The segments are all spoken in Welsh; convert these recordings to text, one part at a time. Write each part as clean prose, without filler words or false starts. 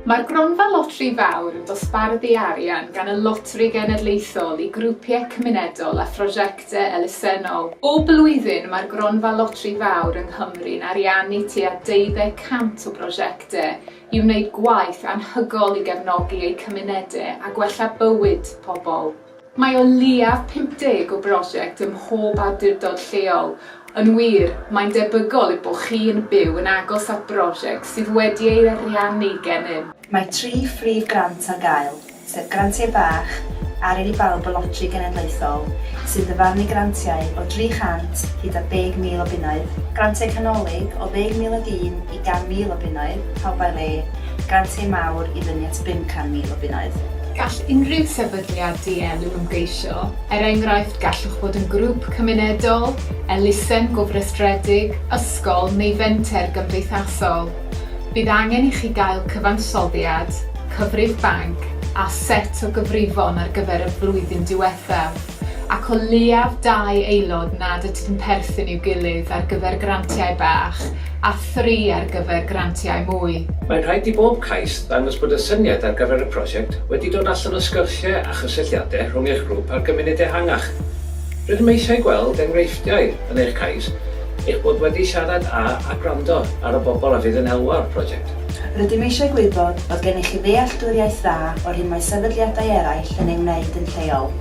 Mae'r Gronfa Loteri Fawr yn dosbarthu arian gan y Loteri Genedlaethol i grwpiau cymunedol a phrosiectau elusennol. Bob blwyddyn mae'r Gronfa Loteri Fawr yng Nghymru'n ariannu tua 200 o brosiectau i wneud gwaith anhygoel i gefnogi eu cymunedau a gwella bywyd pobl. Mae o leiaf 50 o brosiect ym mhob awdurdod lleol. Yn wir, mae'n debygol eu bod chi'n byw yn agos at brosiect sydd wedi ei ariannu gennym. Mae tri phrif grant ar gael, sef Grantiau Bach, Arian i Bawb y Loteri Genedlaethol, sy'n dyfarnu grantiau o 300 hyd at 10,000 o bunnoedd, Grantiau Canolig, o 10,001 i 100,000 o bunnoedd, Pawb a'i Le, Grantiau Mawr i fyny at 500,000 o bunnoedd. Gall unrhyw sefydliad dielw ymgeisio, er enghraifft gallwch fod yn grŵp cymunedol, elusen gofrestredig, ysgol neu fenter gymdeithasol. Bydd angen i chi gael cyfansoddiad, cyfrif banc a set o gyfrifon ar gyfer y flwyddyn diwethaf, ac o leiaf dau aelod nad ydynt yn perthyn i'w gilydd ar gyfer grantiau bach a thri ar gyfer grantiau mwy. Mae'n rhaid i bob cais ddangos bod y syniad ar gyfer y prosiect wedi dod allan o sgyrsiau a chysylltiadau rhwng eich grŵp a'r gymuned ehangach. Rydym eisiau gweld enghreifftiau yn eich cais eich bod wedi siarad â a gwrando ar y bobl a fydd yn elwa o'r prosiect. Rydym eisiau gwybod bod gennych chi ddealltwriaeth dda o'r hyn mae sefydliadau eraill yn ei wneud yn lleol,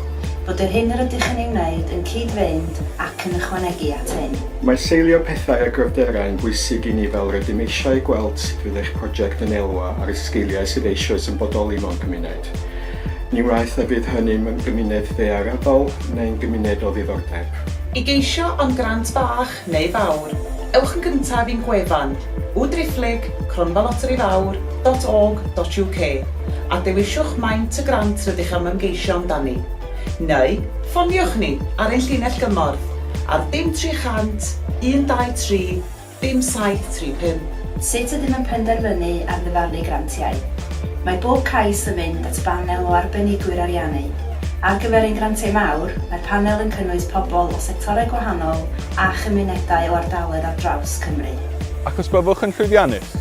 bod yr hyn yr ydych yn ei wneud yn cyd-fynd ac yn ychwanegu at hyn. Mae seilio pethau ar gryfderau yn bwysig i ni fel rydym eisiau gweld sut fydd eich prosiect yn elwa ar y sgiliau sydd eisoes yn bodoli mewn cymuned. Ni waeth a fydd hynny'n gymuned ddaearyddol neu'n gymuned o ddiddordeb. I geisio am grant bach neu fawr, ewch yn gyntaf i'n gwefan, www cronfaloterifawr dot org dot uk, a dewiswch maint y grant rydych am ymgeisio amdani. Neu, ffoniwch ni ar ein llinell gymorth ar dim 300 123 dim 735. Sut ydym yn penderfynu ar ddyfarnu grantiau? Mae bob cais yn mynd at banel o arbenigwyr ariannu. Ar gyfer ein grantiau mawr, mae'r panel yn cynnwys pobl o sectorau gwahanol a chymunedau o ardaloedd ar draws Cymru. Ac os byddwch yn llwyddiannus,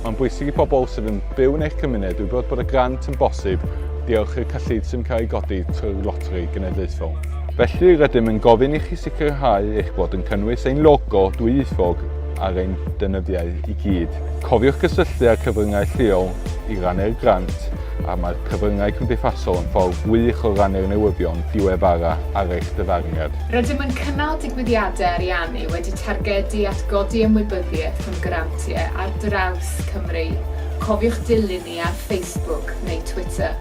mae'n bwysig i pobl sydd yn byw yn eich cymuned wybod bod y grant yn bosib diolch i'r cyllid sy'n cael ei godi trwy'r Loteri Genedlaethol. Felly, rydym yn gofyn i chi sicrhau eich bod yn cynnwys ein logo dwyieithog ar ein deunyddiau i gyd. Cofiwch gysylltu â'r cyfryngau lleol i rannu'r grant a mae'r cyfryngau cymdeithasol yn ffordd wych o rannu'r newyddion diweddara ar eich dyfarniad. Rydym yn cynnal digwyddiadau ariannu wedi targedu at godi ymwybyddiaeth am grantiau ar draws Cymru. Cofiwch dilyn ni ar Facebook neu Twitter.